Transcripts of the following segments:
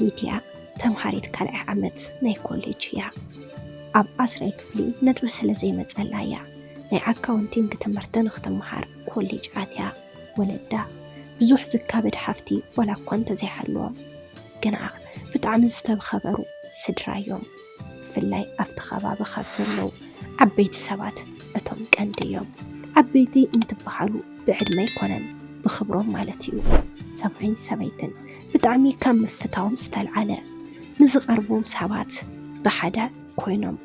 ሊድያ ተምሃሪት ካልኣይ ዓመት ናይ ኮሌጅ እያ። ኣብ ዓስራይ ክፍሊ ነጥቢ ስለ ዘይመጸላ እያ ናይ ኣካውንቲንግ ትምህርቲ ንክትመሃር ኮሌጅ ኣትያ። ወለዳ ብዙሕ ዝካበድ ሃፍቲ ዋላ እኳ እንተዘይሃለዎም፣ ግና ብጣዕሚ ዝተኸበሩ ስድራ እዮም። ብፍላይ ኣብቲ ከባቢ ካብ ዘለዉ ዓበይቲ ሰባት እቶም ቀንዲ እዮም። ዓበይቲ እንትበሃሉ ብዕድመ ኣይኮነን፣ ብኽብሮም ማለት እዩ። ሰብኣይን ሰበይትን ብጣዕሚ ካብ ምፍታዎም ዝተልዓለ፣ ንዝቐርቦም ሰባት ብሓደ ኮይኖም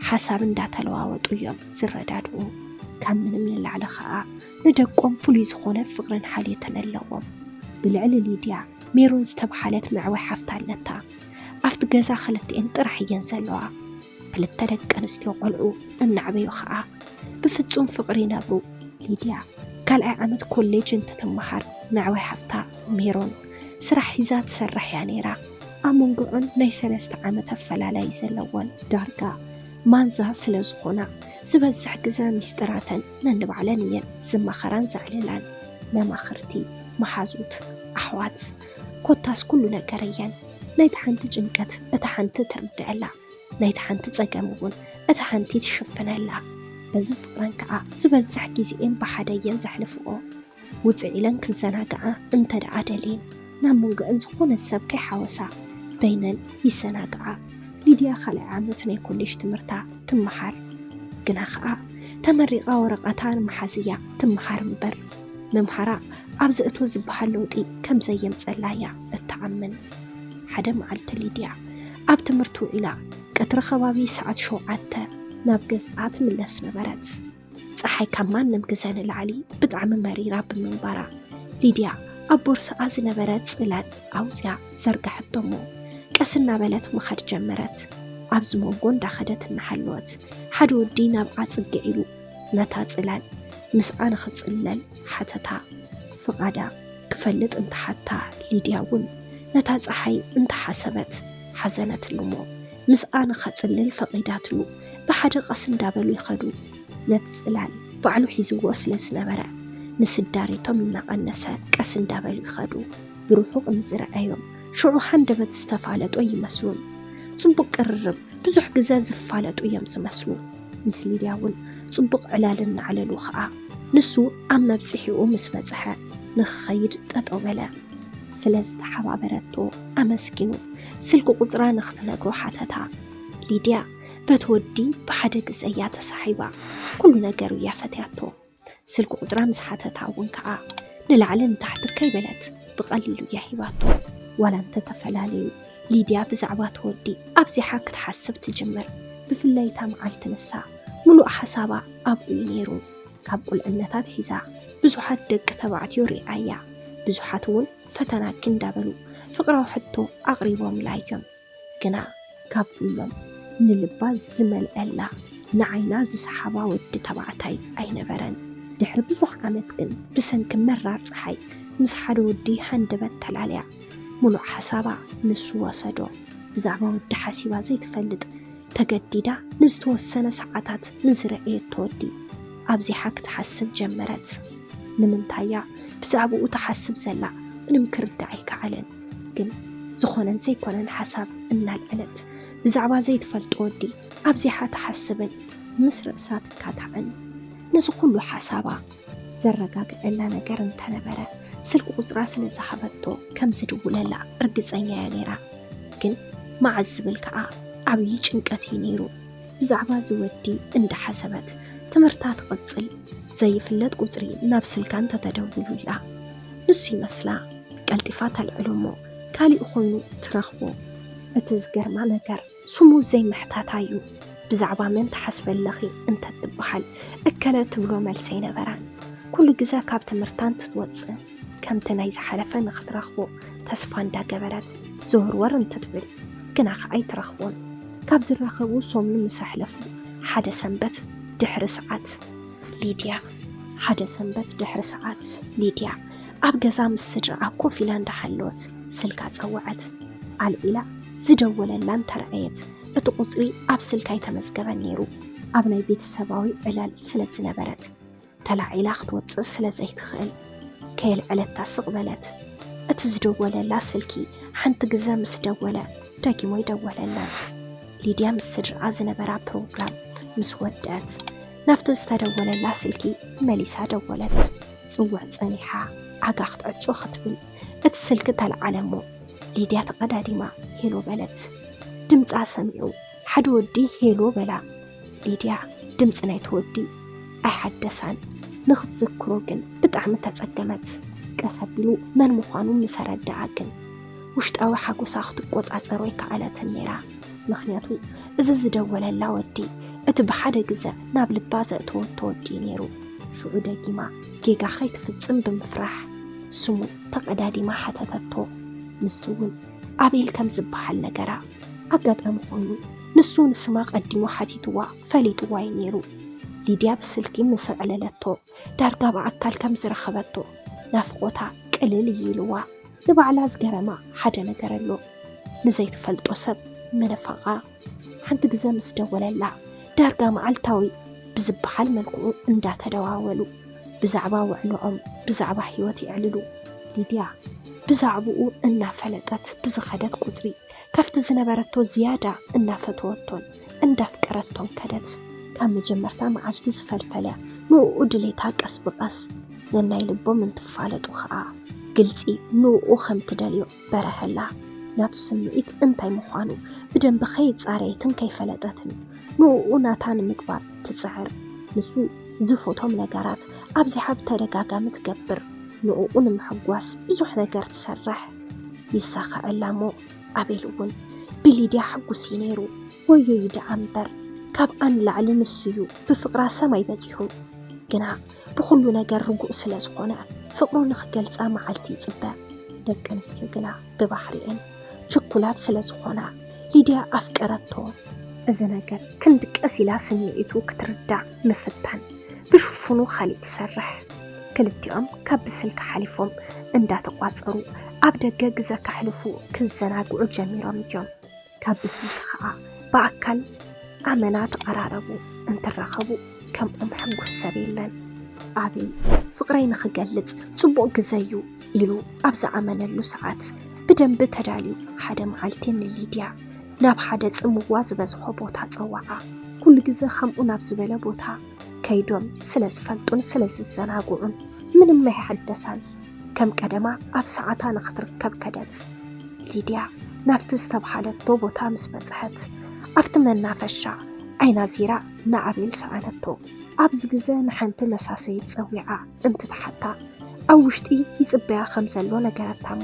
ሓሳብ እንዳተለዋወጡ እዮም ዝረዳድኡ። ካብ ምንም ንላዕሊ ኸኣ ንደቆም ፍሉይ ዝኾነ ፍቕርን ሓልዮትን ኣለዎም። ብልዕሊ ሊድያ፣ ሜሮን ዝተብሃለት መዕወይ ሓፍታ ኣለታ። ኣብቲ ገዛ ክልቲኤን ጥራሕ እየን ዘለዋ። ክልተ ደቂ ኣንስትዮ ቆልዑ እናዕበዩ ኸኣ ብፍጹም ፍቕሪ ይነብሩ። ሊድያ ካልኣይ ዓመት ኮሌጅ እንትትመሃር፣ መዕወይ ሓፍታ ሜሮን ስራሕ ሒዛ ትሰርሕ እያ ነይራ። ኣብ መንጎኦን ናይ ሰለስተ ዓመት ኣፈላላይ ዘለወን ዳርጋ ማንዛ ስለ ዝኾና፣ ዝበዝሕ ግዘ ሚስጥራተን ነንባዕለን እየን ዝማኸራን ዘዕልላን። መማኽርቲ፣ መሓዙት፣ ኣሕዋት፣ ኮታስ ኩሉ ነገር እየን። ናይቲ ሓንቲ ጭንቀት እታ ሓንቲ ትርድኣላ፣ ናይቲ ሓንቲ ጸገም እውን እታ ሓንቲ ትሽፍነላ። በዚ ፍቕረን ከኣ ዝበዝሕ ግዜኤን ብሓደ እየን ዘሕልፍኦ። ውጽእ ኢለን ክዘናግዓ እንተ ደኣ ደልየን፣ ናብ መንጎአን ዝኾነ ሰብ ከይሓወሳ በይነን ይዘናግዓ። ሊድያ ካልኣይ ዓመት ናይ ኮሌጅ ትምህርታ ትመሃር። ግና ኸኣ ተመሪቓ ወረቐታ ንምሓዝ እያ ትመሃር እምበር፣ ምምሃራ ኣብ ዘእትዎ ዝበሃል ለውጢ ከም ዘየምጸላ እያ እትኣምን። ሓደ መዓልቲ ሊድያ ኣብ ትምህርቲ ውዒላ፣ ቀትሪ ከባቢ ሰዓት ሸውዓተ ናብ ገዝኣ ትምለስ ነበረት። ጸሓይ ካብ ማንም ግዘ ንላዕሊ ብጣዕሚ መሪራ ብምንባራ፣ ሊድያ ኣብ ቦርስኣ ዝነበረ ጽላል ኣውጽያ ዘርጋሐቶ እሞ፣ ቀስ እናበለት ምኻድ ጀመረት። ኣብዚ መንጎ እንዳኸደት እናሃለወት፣ ሓደ ወዲ ናብኣ ጽግዕ ኢሉ፣ ነታ ጽላል ምስኣ ንኽጽለል ሓተታ። ፍቓዳ ክፈልጥ እንተሓታ፣ ሊድያ እውን ነታ ጸሓይ እንተሓሰበት ሓዘነትሉ እሞ፣ ምስኣ ንኸጽልል ፈቒዳትሉ። ብሓደ ቀስ እንዳበሉ ይኸዱ። ነቲ ጽላል ባዕሉ ሒዝዎ ስለ ዝነበረ፣ ንስዳሪቶም እናቐነሰ ቀስ እንዳበሉ ይኸዱ። ብርሑቕ ንዝረኣዮም ሽዑ ሃንደበት ዝተፋለጦ ይመስሉን። ጽቡቕ ቅርርብ ብዙሕ ግዘ ዝፋለጡ እዮም ዝመስሉ። ምስ ሊድያ እውን ጽቡቕ ዕላል እናዕለሉ ኸኣ፣ ንሱ ኣብ መብጽሒኡ ምስ በጽሐ ንኽኸይድ ጠጠው በለ። ስለ ዝተሓባበረቶ ኣመስጊኑ ስልኪ ቁጽራ ንኽትነግሮ ሓተታ። ሊድያ በቲ ወዲ ብሓደ ግዘ እያ ተሳሒባ። ኩሉ ነገሩ እያ ፈትያቶ። ስልኪ ቁጽራ ምስ ሓተታ እውን ከኣ ንላዕሊ ንታሕቲ ከይበለት ብቐሊሉ እያ ሂባቶ። ዋላ እንተተፈላለዩ፣ ሊድያ ብዛዕባ እቲ ወዲ ኣብዚሓ ክትሓስብ ትጅምር። ብፍላይ እታ መዓልቲ ንሳ ምሉእ ሓሳባ ኣብኡ እዩ ነይሩ። ካብ ቁልዕነታ ኣትሒዛ ብዙሓት ደቂ ተባዕትዮ ሪኣ እያ። ብዙሓት እውን ፈተናኪ እንዳበሉ ፍቕራዊ ሕቶ ኣቕሪቦምላ እዮም። ግና ካብ ኩሎም ንልባ ዝመልአላ፣ ንዓይና ዝሰሓባ ወዲ ተባዕታይ ኣይነበረን። ድሕሪ ብዙሕ ዓመት ግን ብሰንኪ መራር ጸሓይ ምስ ሓደ ወዲ ሃንደበት ተላልያ። ምሉእ ሓሳባ ንሱ ወሰዶ። ብዛዕባ ወዲ ሓሲባ ዘይትፈልጥ ተገዲዳ ንዝተወሰነ ሰዓታት ንዝረኣየቶ ወዲ ኣብዚሓ ክትሓስብ ጀመረት። ንምንታያ ብዛዕባኡ ትሓስብ ዘላ ምንም ክርዳእ ኣይከኣለን። ግን ዝኾነን ዘይኮነን ሓሳብ እናልዐለት ብዛዕባ ዘይትፈልጦ ወዲ ኣብዚሓ ትሓስብን ምስ ርእሳ ትካታዕን። ነዚ ኩሉ ሓሳባ ዘረጋግዐላ ነገር እንተነበረ፣ ስልኪ ቁጽራ ስለ ዝሃበቶ ከም ዝድውለላ ርግጸኛ እያ ነይራ። ግን መዓስ ዝብል ከኣ ዓብዪ ጭንቀት እዩ ነይሩ። ብዛዕባ እዚ ወዲ እንዳሓሰበት ትምህርታ ትቕጽል። ዘይፍለጥ ቁጽሪ ናብ ስልካ እንተተደዊሉላ፣ ንሱ ይመስላ ቀልጢፋ ተልዕሎ እሞ ካሊእ ኮይኑ ትረኽቦ። እቲ ዝገርማ ነገር ስሙ ዘይምሕታታ እዩ። ብዛዕባ መን ትሓስቢ ኣለኺ እንተትበሃል፣ እከለ ትብሎ መልሲ ኣይነበራን። ኩሉ ግዘ ካብ ትምህርታ እንትትወጽእ ከምቲ ናይ ዝሓለፈ ንኽትረኽቦ ተስፋ እንዳገበረት ዘወርወር እንትትብል፣ ግና ኸኣ ኣይትረኽቦን። ካብ ዝራኸቡ ሰሙን ምስ ኣሕለፉ ሓደ ሰንበት ድሕሪ ሰዓት፣ ሊድያ፣ ሓደ ሰንበት ድሕሪ ሰዓት፣ ሊድያ ኣብ ገዛ ምስ ስድራኣ ኮፍ ኢላ እንዳሃለወት ስልካ ጸወዐት። ኣልዒላ ዝደወለላ እንተረኣየት፣ እቲ ቁጽሪ ኣብ ስልካ ኣይተመዝገበን ነይሩ። ኣብ ናይ ቤተሰባዊ ዕላል ስለ ዝነበረት፣ ተላዒላ ክትወጽእ ስለ ዘይትኽእል፣ ከየልዐለታ ስቕ በለት። እቲ ዝደወለላ ስልኪ ሓንቲ ግዘ ምስ ደወለ ደጊሞ ይደወለላ። ሊድያ ምስ ስድርኣ ዝነበራ ፕሮግራም ምስ ወደአት ናብቲ ዝተደወለላ ስልኪ መሊሳ ደወለት። ጽውዕ ጸኒሓ ዓጋ ክትዕጾ ክትብል እቲ ስልኪ ተለዓለ እሞ ሊድያ ተቐዳዲማ ሄሎ በለት። ድምጻ ሰሚዑ ሓደ ወዲ ሄሎ በላ። ሊድያ ድምጺ ናይቲ ወዲ ኣይሓደሳን። ንኽትዝክሮ ግን ብጣዕሚ ተጸገመት። ቀስ ኣቢሉ መን ምዃኑ ምስ ኣረድኣ ግን ውሽጣዊ ሓጎሳ ክትቆጻጸሮ ኣይከኣለትን ነይራ። ምኽንያቱ እዚ ዝደወለላ ወዲ እቲ ብሓደ ግዘ ናብ ልባ ዘእተወቶ ወዲ እዩ ነይሩ። ሽዑ ደጊማ ጌጋ ከይትፍጽም ብምፍራሕ ስሙ ተቐዳዲማ ሓተተቶ። ንሱ እውን ኣቤል ከም ዝበሃል ነገራ። ኣጋጣሚ ኮይኑ ንሱ ንስማ ቀዲሙ ሓቲትዋ ፈሊጥዋ እዩ ነይሩ። ሊድያ ብስልኪ ምስ ኣዕለለቶ ዳርጋ ብኣካል ከም ዝረኸበቶ ናፍቖታ ቅልል እዩ ኢልዋ። ንባዕላ ዝገረማ ሓደ ነገር ኣሎ። ንዘይትፈልጦ ሰብ ምንፋቓ። ሓንቲ ግዘ ምስ ደወለላ ዳርጋ መዓልታዊ ብዝበሃል መልክዑ እንዳተደዋወሉ ብዛዕባ ውዕሎኦም ብዛዕባ ህይወት የዕልሉ። ሊድያ ብዛዕብኡ እናፈለጠት ብዝኸደት ቁፅሪ ካብቲ ዝነበረቶ ዝያዳ እናፈተወቶን እንዳፍቀረቶን ከደት። ካብ መጀመርታ መዓልቲ ዝፈልፈለ ንኡ ድሌታ ቀስ ብቐስ ነናይ ልቦም እንትፋለጡ ኸዓ ግልፂ ንኡ ከም ትደልዮ በረሀላ። ናቱ ስምዒት እንታይ ምዃኑ ብደንቢ ከይጻረየትን ከይፈለጠትን ንኡ ናታ ንምግባር ትጽዕር። ንሱ ዝፈቶም ነገራት ኣብዚሓ ብተደጋጋሚ ትገብር። ንኡ ንምሕጓስ ብዙሕ ነገር ትሰርሕ። ይሳኸዐላ እሞ ኣቤል እውን ብሊድያ ሕጉስ እዩ ነይሩ። ወዮዩ ደኣ እምበር ካብኣ ንላዕሊ ንሱ እዩ ብፍቕራ ሰማይ በጺሑ። ግና ብኹሉ ነገር ርጉእ ስለ ዝኾነ ፍቕሩ ንኽገልጻ መዓልቲ ይጽበ። ደቂ ኣንስትዮ ግና ብባህሪኤን ችኩላት ስለ ዝኾና ሊድያ ኣፍቀረቶ። እዚ ነገር ክንዲ ቀስ ኢላ ስምዒቱ ክትርዳእ ምፍታን ብሽፉኑ ካሊእ ትሰርሕ። ክልቲኦም ካብ ብስልኪ ሓሊፎም እንዳተቋጸሩ ኣብ ደገ ግዘ ከሕልፉ ክዘናግዑ ጀሚሮም እዮም። ካብ ብስልኪ ኸዓ ብኣካል ኣመና ተቐራረቡ። እንትራኸቡ ከምኦም ሕጉስ ሰብ የለን። ኣቤል ፍቕረይ ንኽገልጽ ጽቡቕ ግዘ እዩ ኢሉ ኣብ ዝኣመነሉ ሰዓት ብደንቢ ተዳልዩ ሓደ መዓልቲ ንሊድያ ናብ ሓደ ጽምዋ ዝበዝሖ ቦታ ጸዋዓ። ኩሉ ግዘ ከምኡ ናብ ዝበለ ቦታ ከይዶም ስለ ዝፈልጡን ስለ ዝዘናግዑን ምንም ኣይሓደሳን። ከም ቀደማ ኣብ ሰዓታ ንኽትርከብ ከደት። ሊድያ ናብቲ ዝተብሃለቶ ቦታ ምስ በጽሐት ኣብቲ መናፈሻ ዓይና ዚራ ንኣቤል ሰኣነቶ። ኣብዚ ግዘ ንሓንቲ መሳሰይት ጸዊዓ እንትትሓታ ኣብ ውሽጢ ይጽበያ ከም ዘሎ ነገረታ እሞ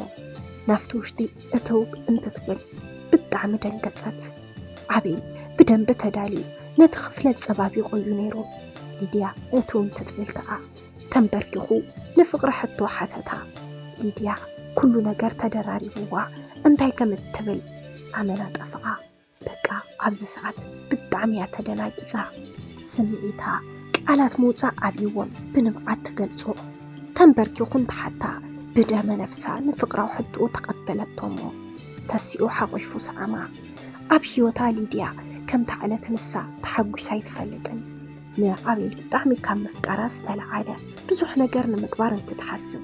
ናብቲ ውሽጢ እትው እንትትብል ብጣዕሚ ደንገጸት። ኣቤል ብደንቢ ተዳልዩ ነቲ ክፍለ ጸባቢቑ እዩ ነይሩ። ሊድያ እትው እንትትብል ከኣ ተንበርኪኹ ንፍቕሪ ሕቶ ሓተታ። ሊድያ ኩሉ ነገር ተደራሪብዋ እንታይ ከም እትብል ኣመና ጠፍኣ። በቃ ኣብዚ ሰዓት ብጣዕሚ እያ ተደናጊጻ። ስምዒታ ቃላት ምውጻእ ኣብይዎም ብንብዓት ትገልጾ። ተንበርኪኹ እንትሓታ ብደመ ነፍሳ ንፍቕራዊ ሕቶኡ ተቐበለቶ እሞ ተሲኡ ሓቒፉ ሰኣማ። ኣብ ህይወታ ሊድያ ከምታ ዕለት ንሳ ተሓጒሳ ኣይትፈልጥን። ንኣቤል ብጣዕሚ ካብ ምፍቃራ ዝተለዓለ ብዙሕ ነገር ንምግባር እንትትሓስብ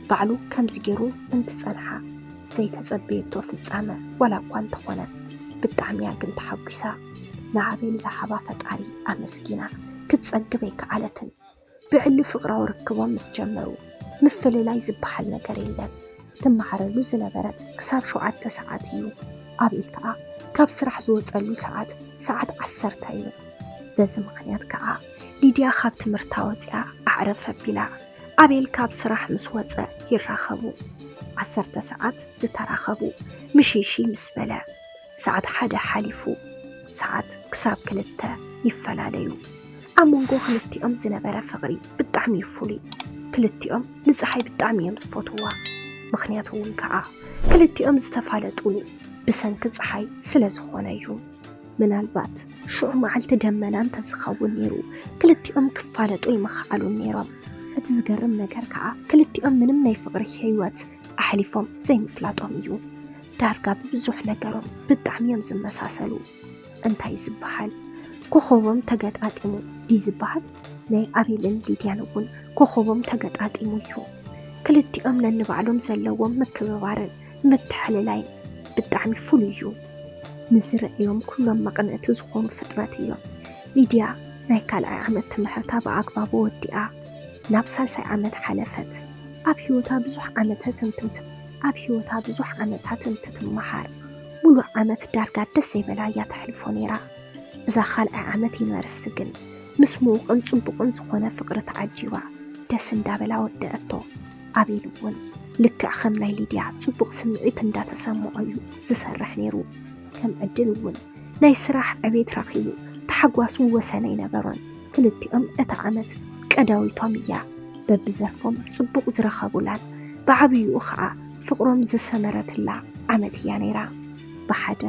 ባዕሉ ከምዚ ገይሩ እንትጸንሓ ዘይተጸበየቶ ፍጻመ ዋላ እኳ እንተኾነ ብጣዕሚ እያ ግን ተሓጒሳ። ንኣቤል ዝሃባ ፈጣሪ ኣመስጊና ክትጸግብ ኣይከኣለትን። ብዕሊ ፍቕራዊ ርክቦም ምስ ጀመሩ ምፍልላይ ዝበሃል ነገር የለን። ትመሃረሉ ዝነበረት ክሳብ ሸውዓተ ሰዓት እዩ። ኣቤል ከኣ ካብ ስራሕ ዝወጸሉ ሰዓት ሰዓት ዓሰርተ እዩ። በዚ ምኽንያት ከኣ ሊድያ ካብ ትምህርታ ወጺኣ ኣዕረፍ ኣቢላ ኣቤል ካብ ስራሕ ምስ ወጸ ይራኸቡ። ዓሰርተ ሰዓት ዝተራኸቡ ምሽይሽይ ምስ በለ ሰዓት ሓደ ሓሊፉ ሰዓት ክሳብ ክልተ ይፈላለዩ። ኣብ መንጎ ክልቲኦም ዝነበረ ፍቕሪ ብጣዕሚ እዩ ፍሉይ። ክልቲኦም ንፀሓይ ብጣዕሚ እዮም ዝፈትዋ። ምኽንያቱ እውን ከዓ ክልቲኦም ዝተፋለጡሉ ብሰንኪ ፀሓይ ስለ ዝኾነ እዩ። ምናልባት ሽዑ መዓልቲ ደመና እንተዝኸውን ነይሩ ክልቲኦም ክፋለጡ ኣይምኸኣሉን ነይሮም። እቲ ዝገርም ነገር ከዓ ክልቲኦም ምንም ናይ ፍቕሪ ህይወት ኣሕሊፎም ዘይምፍላጦም እዩ። ዳርጋ ብብዙሕ ነገሮም ብጣዕሚ እዮም ዝመሳሰሉ። እንታይ ዝበሃል ኮኸቦም ተገጣጢሙ ድዩ ዝበሃል? ናይ ኣቤልን ሊድያን እውን ኮኸቦም ተገጣጢሙ እዩ። ክልቲኦም ነንባዕሎም ዘለዎም ምክብባርን ምትሕልላይን ብጣዕሚ ፍሉይ እዩ። ንዝርእዮም ኩሎም መቕንእቲ ዝኾኑ ፍጥረት እዮም። ሊድያ ናይ ካልኣይ ዓመት ትምህርታ ብኣግባቡ ወዲኣ ናብ ሳልሳይ ዓመት ሓለፈት። ኣብ ህይወታ ብዙሕ ዓመታት እንትምት ኣብ ህይወታ ብዙሕ ዓመታት እንትትመሃር፣ ሙሉእ ዓመት ዳርጋ ደስ ዘይበላ እያ ተሕልፎ ነይራ። እዛ ካልኣይ ዓመት ዩኒቨርሲቲ ግን ምስ ምዉቕን ጽቡቕን ዝኾነ ፍቕሪ ተዓጂባ ደስ እንዳበላ ወደአቶ። ኣቤል እውን ልክዕ ከም ናይ ሊድያ ጽቡቕ ስምዒት እንዳተሰምዖ እዩ ዝሰርሕ ነይሩ። ከም ዕድል እውን ናይ ስራሕ ዕቤት ረኺቡ፣ ተሓጓሱ ወሰን ኣይነበሮን። ክልቲኦም እታ ዓመት ቀዳዊቶም እያ። በብዘርፎም ጽቡቕ ዝረኸቡላን ብዓብይኡ ኸኣ ፍቕሮም ዝሰመረትላ ዓመት እያ ነይራ። ብሓደ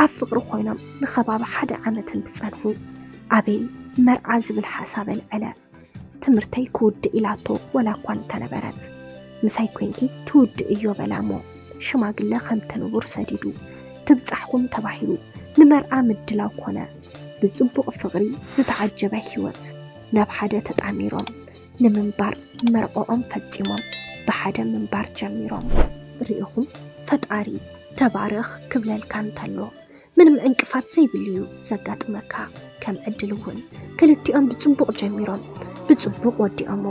ኣብ ፍቕሪ ኮይኖም ንኸባቢ ሓደ ዓመት እንትጸንሑ፣ ኣቤል መርዓ ዝብል ሓሳብ ኣልዐለ። ትምህርተይ ክውድእ ኢላቶ ወላ እኳ እንተነበረት፣ ምሳይ ኮይንኪ ትውድእዮ በላ እሞ፣ ሽማግለ ከምቲ ንቡር ሰዲዱ ትብጻሕኩም ተባሂሉ ንመርዓ ምድላው ኮነ። ብጽቡቕ ፍቕሪ ዝተዓጀበ ህይወት ናብ ሓደ ተጣሚሮም ንምንባር መርዕኦም ፈጺሞም ብሓደ ምንባር ጀሚሮም። ርኢኹም፣ ፈጣሪ ተባረኽ ክብለልካ እንተሎ፣ ምንም ዕንቅፋት ዘይብሉ እዩ ዘጋጥመካ። ከም ዕድል እውን ክልቲኦም ብጽቡቕ ጀሚሮም ብጽቡቕ ወዲኦሞ።